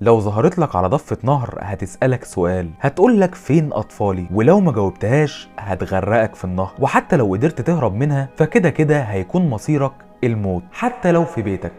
لو ظهرت لك على ضفة نهر هتسألك سؤال، هتقول لك فين أطفالي، ولو ما جاوبتهاش هتغرقك في النهر، وحتى لو قدرت تهرب منها فكده كده هيكون مصيرك الموت حتى لو في بيتك.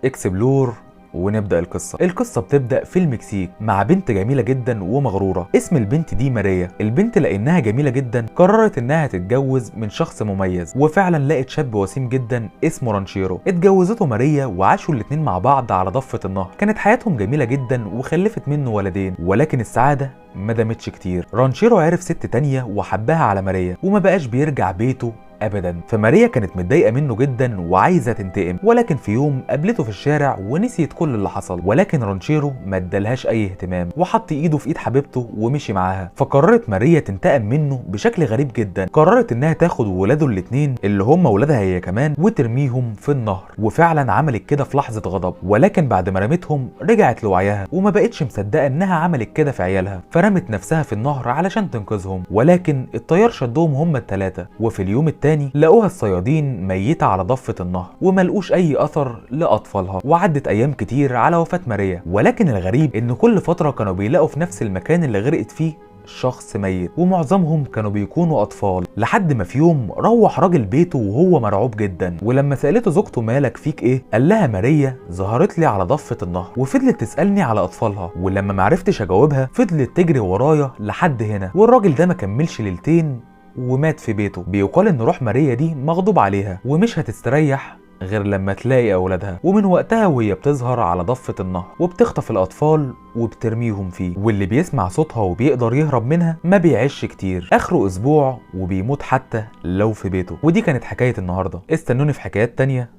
explore ونبدأ القصة. القصة بتبدأ في المكسيك مع بنت جميلة جدا ومغرورة، اسم البنت دي ماريا. البنت لأنها جميلة جدا قررت انها تتجوز من شخص مميز، وفعلا لقت شاب وسيم جدا اسمه رانشيرو. اتجوزته ماريا وعاشوا الاتنين مع بعض على ضفة النهر. كانت حياتهم جميلة جدا وخلفت منه ولدين، ولكن السعادة ما دامتش كتير. رانشيرو عرف ست تانية وحبها على ماريا وما بقاش بيرجع بيته ابدا. فماريا كانت متضايقة منه جدا وعايزه تنتقم، ولكن في يوم قابلته في الشارع ونسيت كل اللي حصل، ولكن رانشيرو ما ادالهاش اي اهتمام وحط ايده في ايد حبيبته ومشي معاها. فقررت ماريا تنتقم منه بشكل غريب جدا، قررت انها تاخد ولاده الاثنين اللي هم ولادها هي كمان وترميهم في النهر، وفعلا عملت كده في لحظة غضب. ولكن بعد ما رمتهم رجعت لوعيها وما بقتش مصدقه انها عملت كده في عيالها، فرمت نفسها في النهر علشان تنقذهم، ولكن الطيار شدهم هم الثلاثة. وفي اليوم التاني لقوها الصيادين ميتة على ضفة النهر وما لقوش أي أثر لأطفالها. وعدت أيام كتير على وفاة ماريا، ولكن الغريب إن كل فترة كانوا بيلاقوا في نفس المكان اللي غرقت فيه شخص ميت، ومعظمهم كانوا بيكونوا أطفال. لحد ما في يوم روح راجل بيته وهو مرعوب جدا، ولما سألته زوجته مالك فيك إيه؟ قال لها ماريا ظهرت لي على ضفة النهر وفضلت تسألني على أطفالها، ولما معرفتش أجاوبها فضلت تجري ورايا لحد هنا. والراجل ده ما كملش ليلتين ومات في بيته. بيقال ان روح ماريا دي مغضوب عليها ومش هتستريح غير لما تلاقي اولادها، ومن وقتها وهي بتظهر على ضفة النهر وبتخطف الاطفال وبترميهم فيه، واللي بيسمع صوتها وبيقدر يهرب منها ما بيعيش كتير، اخره اسبوع وبيموت حتى لو في بيته. ودي كانت حكاية النهاردة، استنوني في حكايات تانية.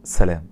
سلام.